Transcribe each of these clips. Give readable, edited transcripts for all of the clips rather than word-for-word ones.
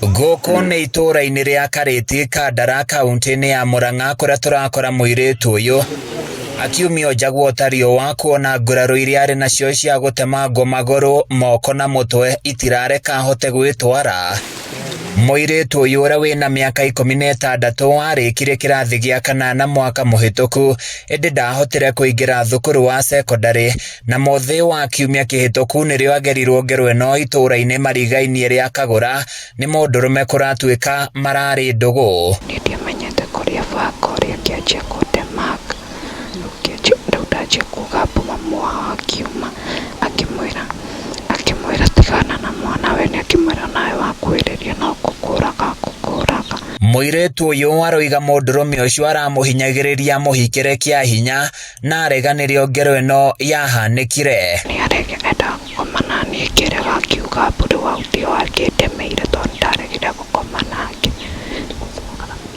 Gũkũ nĩ itũũra-inĩ rĩa Karĩti, Kandara, kaũntĩ-inĩ ya Murang'a kũrĩa tũrakora mũirĩtu ũyũ akiumio nja guota riũa kuona nguraro iria arĩ nacio cia gũtemangwo magũrũ, moko na mũtwe itirareka ahote gwĩtwara. Mũirĩtu ũyũ ũrĩa wĩna mĩaka 16 arĩkirie kĩrathi gĩa kanana mwaka mũhĩtũku ĩndĩ ndahotire kũingĩra thukuru wa cekondarĩ na mũthĩ wa kiumia kĩhĩtũku nĩrĩo agerirwo ngero ĩno itũũra-inĩ marigainie rĩa Kagũra nĩ mũndũrũme kũratuĩka mararĩ ndũgũ. Niĩ ndiamenyete kũrĩa banga ũrĩa ngĩanjia kũndemanga, rĩu ndanjia kuga mbu mamu wao akiuma akĩmwĩra akĩmwĩra tigana na mwana we akĩmwĩra nawe wakuhĩrĩria no gũkũraga ngũkũraga. Mũirĩtu ũyũ aroiga mũndũrũme ũcio aramũhinyagĩrĩria amũhikĩre kĩa hinya na arega nĩrĩo ngero ĩno yahanĩkire. Nĩ endaga gũkoma naniĩ ngĩrega akiuga mbu rĩu hau nĩho angĩndemeire tondũ nĩndaregire gũkoma nake.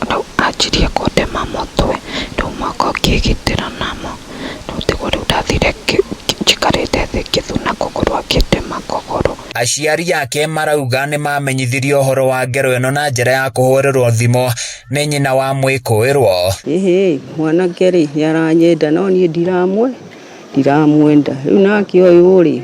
Rĩu anjirie kũndema mũtwe, rĩu moko ngĩgitĩra namo, rĩu tiguo rĩu ndathire njikarĩte thĩ ngĩthuna kũgũrũ akĩndema kũgũrũ. Aciari ake marauga nĩ mamenyithirio ũhoro wa ngero ĩno na njĩra ya kũhũrĩrwo thimũ nĩ nyina wa mwĩkũĩrwo. Ĩhĩ, mwanake rĩ, nĩ aranyenda no niĩ ndiramwe ndiramwenda. Rĩu nake ũyũ rĩ,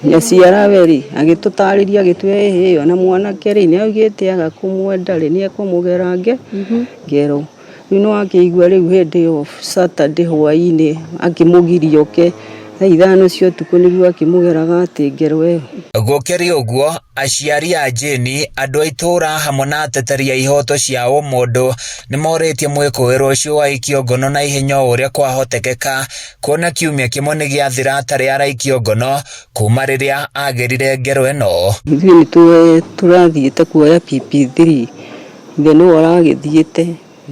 nyaciarawe rĩ, agĩtũtarĩria agĩtwĩra ĩhĩ, ona mwanake rĩ, nĩ augĩte aga kũmwenda rĩ, nĩ ekũmũgera ngero. Rĩu nĩ wakĩigua rĩu hĩndĩ ĩyo Saturday hwainĩ akĩmũgiria oke thaa 5 cia ũtukũ nĩguo akĩmũgeraga atĩ ngero ĩyo. Gũkĩrĩ ũguo, aciari a Jane, andũ a itũũra hamwe na ateteri a ihoto cia ũmũndũ nĩ morĩtie mwĩkũĩrwo ũcio aikio ngono na ihenya o ũrĩa kwahotekeka kuona kiumia kĩmwe nĩ gĩathira atarĩ araikio ngono kuma rĩrĩa agĩrire ngero ĩno. Ithuĩ nĩ tũrathiĩte kuoya PP3 ithe nĩwe ũragĩthiĩte,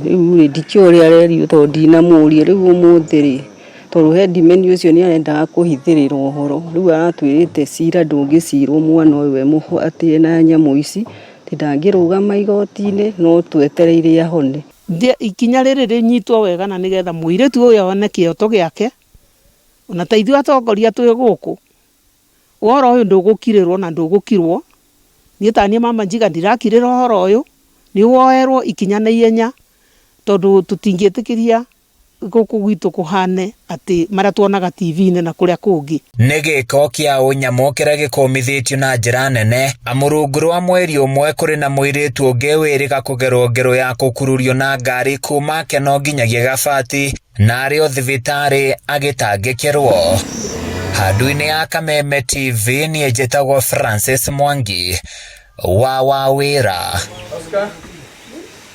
rĩu rĩ ndikĩũĩ ũrĩa arerirwo tondũ ndinamũria, rĩu ũmũthĩ rĩ, tondũ headman ũcio nĩ arendaga kũhithĩrĩra ũhoro, rĩu aratwĩrĩte cira ndũngĩcirwo mwana ũyũ atĩ ena nyamũ ici, atĩ ndangĩrũgama igoti-inĩ no twetereire ahone. Ikinya rĩrĩ rĩnyitwo wega na nĩgetha mũirĩtu ũyũ one kĩhoto gĩake, ona ta ithuĩ atongoria twĩ gũkũ, ũhoro ũyũ ndũgũkirĩrwo na ndũgũkirwo. Niĩ ta niĩ mama Njiga ndirakirĩra ũhoro ũyũ, nĩ woerwo ikinya na ihenya tondũ tũtingĩtĩkĩria gũkũ gwitũ kũhane atĩ marĩa tuonaga TV-inĩ na kũrĩa kũngĩ. Nĩ gĩko kĩa ũnyamũ kĩrĩa gĩkũmithĩtio na njĩra nene amu rungu rwa mweri ũmwe kũrĩ na mũirĩtu ũngĩ wĩrĩga kũgerwo ngero ya kũkururio na ngari kuma Keno nginyagia Gabati na arĩ o thibitarĩ agĩtangĩkĩrwo. Handũ-inĩ ya Kameme TV niĩ njĩtagwo Francis Mwangi wa Wawĩra. Oscar.